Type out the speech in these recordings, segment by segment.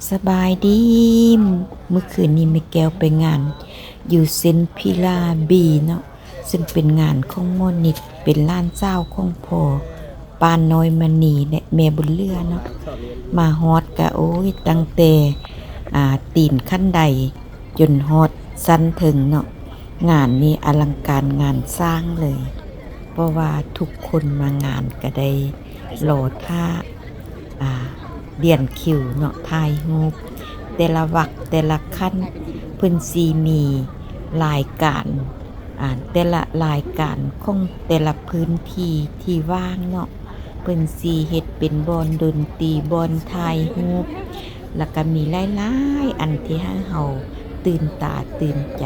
ສະບາຍດີ. ມື້ຄືນນີ້ແມ່ແກ້ວໄປງານຢູ່ເຊັນພິລາບີເນາະ ເຊິ່ງເປັນງານຂອງໝໍນິດ ເປັນຫຼານສາວຂອງພໍ່ປານນ້ອຍມະນີ ແລະ ແມ່ບຸນເຫຼືອເນາະ. ມາຮອດກະ ໂອ້ຍ ຕັ້ງແຕ່ ອ່າ ຕີນຂັ້ນໄດຈົນຮອດຊັ້ນເທິງເນາະ. ງານນີ້ອະລັງການງານສ້າງເລີຍ ເພາະວ່າທຸກຄົນມາງານກະໄດ້ລໍຖ້າ ອ່າ ລຽນຄິວເນາະ ຖ່າຍຮູບ. ແຕ່ລະວັກ ແຕ່ລະຂັ້ນ ເພິ່ນຊິມີລາຍການ ອ່າ ແຕ່ລະລາຍການຂອງແຕ່ລະພື້ນທີ່ທີ່ວ່າງເນາະ ເພິ່ນຊິເຮັດເປັນບ່ອນດົນຕີ ບ່ອນຖ່າຍຮູບ ລະກະມີຫຼາຍໆອັນທີ່ໃຫ້ເຮົາຕື່ນຕາຕື່ນໃຈ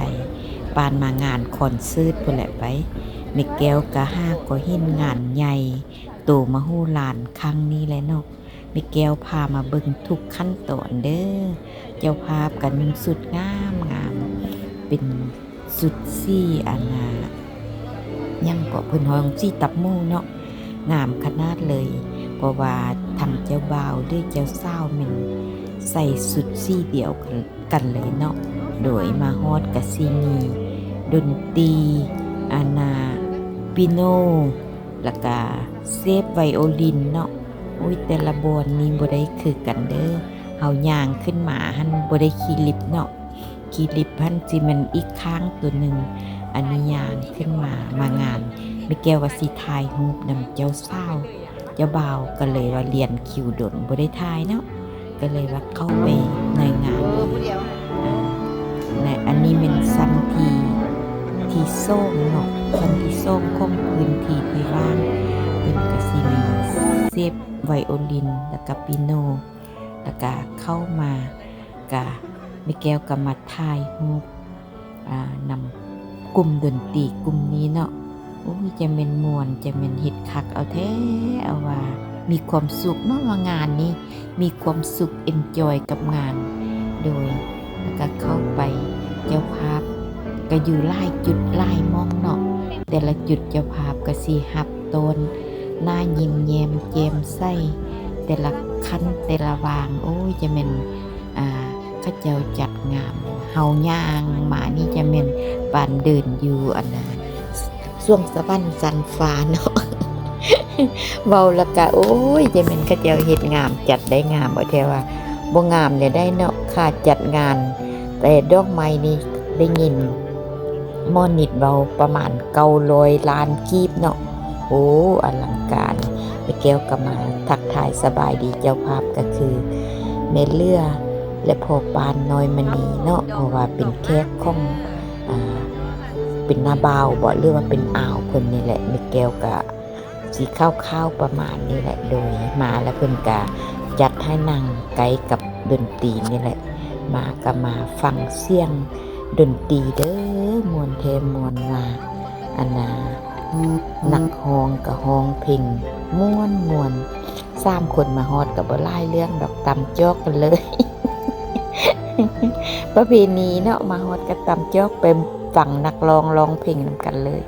ປານມາງານຄອນເສີດພຸ້ນແຫຼະໄປ. ແມ່ແກ້ວກະຫາກໍເຫັນງານໃຫຍ່ໂຕມະໂຫລານຄັ້ງນີ້ແຫຼະເນາະ. ແມ່ແກ້ວພາມາເບິ່ງທຸກຂັ້ນຕອນເດີ. ເຈົ້າພາບກະນຸ່ງຊຸດງາມໆ ເປັນຊຸດສີອັນນ່າ ຫຍັງເກາະ ເພິ່ນຮ້ອງສີຕັບໝູເນາະ ງາມຂະໜາດເລີຍ. ເພາະວ່າທັງເຈົ້າບ່າວ ຫຼື ເຈົ້າສາວແມ່ນໃສ່ຊຸດສີດຽວກັນເລີຍເນາະ. ໂດຍມາຮອດກະຊິມີດົນຕີ ອັນນ່າ ປີໂນ ລະກະເສບໄວໂອລິນເນາະ. ໂອ້ຍ ແຕ່ລະບ່ອນນີ້ບໍ່ໄດ້ຄືກັນເດີ. ເຮົາຍ່າງຂຶ້ນມາຫັ້ນບໍ່ໄດ້ຂີ່ລິບເນາະ ຂີ່ລິບຫັ້ນຊິແມ່ນອີກຂ້າງໂຕໜຶ່ງ. ອັນນີ້ຍ່າງຂຶ້ນມາ ມາງານ ແມ່ແກ້ວວ່າຊິຖ່າຍຮູບນຳເຈົ້າສາວ ເຈົ້າບ່າວ ກະເລີຍວ່າລຽນຄິວດົນບໍ່ໄດ້ຖ່າຍເນາະ ກະເລີຍວ່າເຂົ້າໄປໃນງານເລີຍ. ອ່າ ໃນ ອັນນີ້ແມ່ນຊັ້ນທີ ທີສອງເນາະ ຊັ້ນທີສອງຂອງພື້ນທີ່ທີ່ວ່າງ. ເພິ່ນກະຊິມີເສບໄວໂອລິນ ລະກະປີໂນ ລະກະເຂົ້າມາ ກະແມ່ແກ້ວກະມາຖ່າຍຮູບ ອ່າ ນຳກຸ່ມດົນຕີກຸ່ມນີ້ເນາະ. ໂອ້ຍ ຈະແມ່ນມ່ວນ ຈະແມ່ນເຮັດຄັກເອົາແທ້ ເອົາວ່າມີຄວາມສຸກເນາະ ວ່າງານນີ້ມີຄວາມສຸກ ເອັນຈອຍກັບງານ. ໂດຍ ລະກະເຂົ້າໄປ ເຈົ້າພາບກະຢູ່ຫຼາຍຈຸດຫຼາຍໝ່ອງເນາະ ແຕ່ລະຈຸດເຈົ້າພາບກະຊິຮັບຕ້ອນ ໜ້າຍິ້ມແຍ້ມແຈ່ມໃສ ແຕ່ລະຂັ້ນແຕ່ລະວາງ. ໂອ້ຍ ຈະແມ່ນ ອ່າ ເຂົາເຈົ້າຈັດງາມ ເຮົາຍ່າງມານີ້ຈະແມ່ນປານເດີນຢູ່ ອັນນ່າ ສວງສະຫວັນຊັ້ນຟ້າເນາະ. ເວົ້າລະກະ ໂອ້ຍ ຈະແມ່ນເຂົາເຈົ້າເຮັດງາມ ຈັດໄດ້ງາມ ເອົາແທ້ວ່າບໍ່ງາມແນວໃດເນາະ ຄ່າຈັດງານ. ແຕ່ດອກໄມ້ນີ້ໄດ້ຍິນໝໍນິດເວົ້າປະມານເກົ້າຮ້ອຍລ້ານກີບເນາະ. ໂອ້ ອະລັງການ. ແມ່ແກ້ວກະມາທັກທາຍສະບາຍດີເຈົ້າພາບ ກະຄືແມ່ເຫຼືອ ແລະ ພໍ່ປານນ້ອຍມະນີເນາະ ເພາະວ່າເປັນແຂກຂອງ ອ່າ ເປັນນ້າບ່າວບໍ ຫຼືວ່າເປັນອາວເພິ່ນນີ້ແຫຼະ. ແມ່ແກ້ວກະຊິຄ່າວໆປະມານນີ້ແຫຼະ. ໂດຍມາລະເພິ່ນກະຈັດໃຫ້ນັ່ງໃກ້ກັບດົນຕີນີ້ແຫຼະ ມາກະມາຟັງສຽງດົນຕີເດີ ມ່ວນແທ້ມ່ວນວ່າ ອັນນ່າ ນັກຮ້ອງກະຮ້ອງເພງມ່ວນໆ. ສາມຄົນມາຮອດກະບໍ່ຫຼາຍເລື່ອງດອກ ຕຳຈອກກັນເລີຍ. ປະເພນີເນາະ ມາຮອດກະຕຳຈອກ ໄປຟັງນັກຮ້ອງຮ້ອງເພງນຳກັນເລີຍ.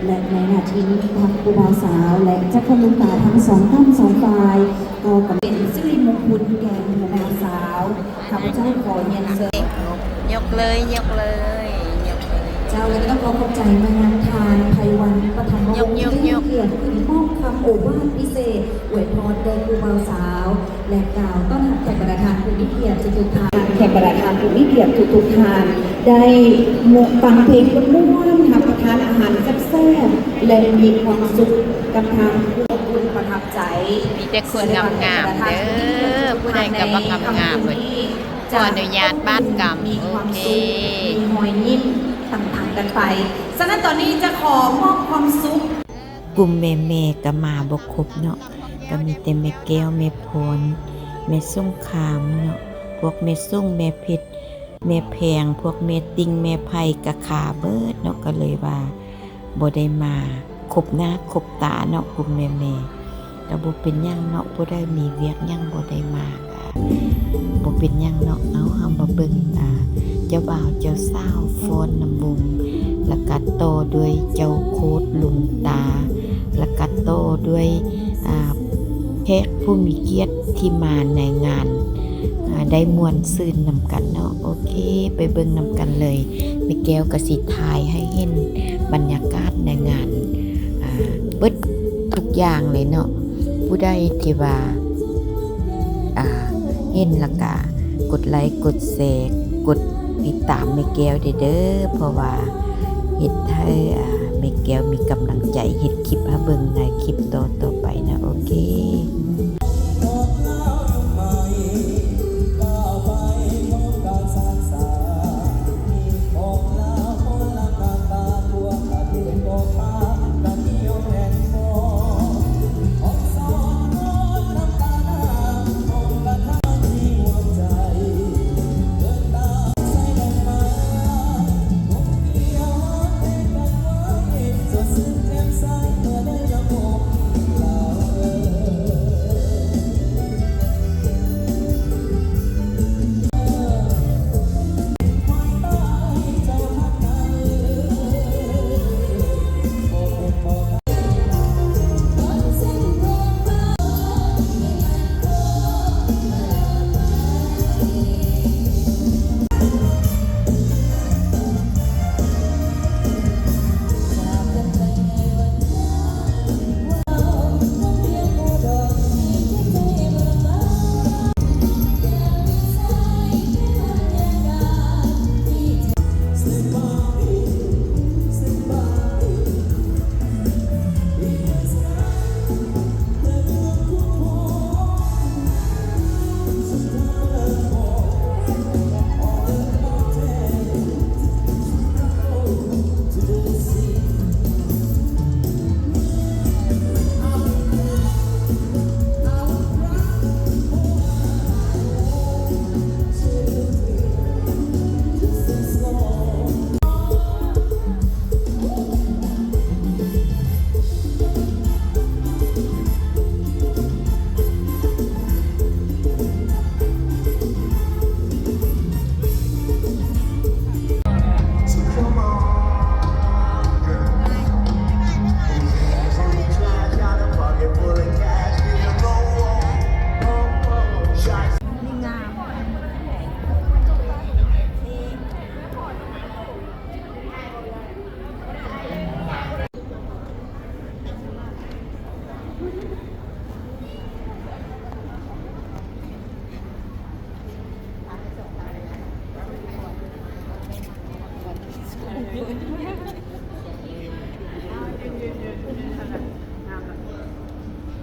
ແລະ ໃນນາທີນີ້ ທາງຄູ່ບ່າວສາວ ແລະ ຈັກຄະຫຼວງຕາທັງສອງຂ້າງສອງຝ່າຍ ກໍກຳລັງເປັນສິລິມຸງຄຸນແກ່ຄູ່ບ່າວສາວ. ຂ້າພະເຈົ້າຂໍຮຽນເຊີນ ຍົກເລີຍ ຍົກເລີຍ ຍົກເລີຍ. ເຈົ້າ ແລະ ກໍຕ້ອງຂໍຂອບໃຈມາຍັງທ່ານ ໄພວັນ ປະຖຳມະວົງ ທີ່ໃຫ້ກຽດຂຶ້ນມອບຄຳໂອວາດພິເສດ ອວຍພອນແກ່ຄູ່ບ່າວສາວ ແລະ ກ່າວຕ້ອນຮັບແຂກບັນດາທ່ານຜູ້ມີກຽດທຸກໆທ່ານ. ແຂກບັນດາທ່ານຜູ້ມີກຽດທຸກໆທ່ານ ໄດ້ມ່ວນຟັງເພງມ່ວນໆ ຮັບປະທານອາຫານແຊບໆ ແລະ ມີຄວາມສຸກກັບທາງຜູ້ອອກບຸນປະທັບໃຈ. ມີແຕ່ຄົນງາມໆເດີ ຜູ້ໃດກໍວ່າງາມໆເບິດ. ຂໍອະນຸຍາດບາດກຳ. ໂອເຄ ມີຮອຍຍິ້ມຕ່າງໆກັນໄປ. ສະນັ້ນຕອນນີ້ຈະຂໍມອບຄວາມສຸກ. ກຸ່ມແມ່ໆກໍມາບໍ່ຄົບເນາະ ກໍມີແຕ່ແມ່ແກ້ວ ແມ່ພອນ ແມ່ສົງຄາມເນາະ ພວກແມ່ສົງ ແມ່ເພັດ ແມ່ແພງ ພວກແມ່ຕິ່ງ ແມ່ໄພກໍຄາເບິດເນາະ ກໍເລີຍວ່າບໍ່ໄດ້ມາຄົບໜ້າຄົບຕາເນາະ ກຸ່ມແມ່ໆ. ກໍບໍ່ເປັນຫຍັງເນາະ ຜູ້ໃດມີວຽກຫຍັງບໍ່ໄດ້ມາກໍບໍ່ເປັນຫຍັງເນາະ. ເອົາ ເຮົາມາເບິ່ງ ອ່າ ເຈົ້າບ່າວເຈົ້າສາວຟ້ອນລຳວົງ ແລ້ວກໍຕໍ່ດ້ວຍເຈົ້າໂຄດລຸງຕາ ແລ້ວກໍຕໍ່ດ້ວຍ ອ່າ ແຂກຜູ້ມີກຽດທີ່ມາໃນງານ ອ່າ ໄດ້ມ່ວນຊື່ນນຳກັນເນາະ. ໂອເຄ ໄປເບິ່ງນຳກັນເລີຍ. ແມ່ແກ້ວກໍຊິຖ່າຍໃຫ້ເຫັນບັນຍາກາດໃນງານ ອ່າ ເບິດທຸກຢ່າງເລີຍເນາະ. ຜູ້ໃດທີ່ວ່າ ອ່າ ເຫັນແລ້ວກະກົດໄລ ກົດແຊ ກົດຕິດຕາມແມ່ແກ້ວແດ່ເດີ ເພາະວ່າເຮັດໃຫ້ ອ່າ ແມ່ແກ້ວມີກຳລັງໃຈເຮັດຄລິບໃຫ້ເບິ່ງໃນຄລິບຕໍ່ໆໄປນະ. ໂອເຄ.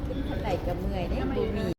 ຂຶ້ນຂັ້ນໄດກໍເມື່ອຍເດ້ ບໍ່ມີ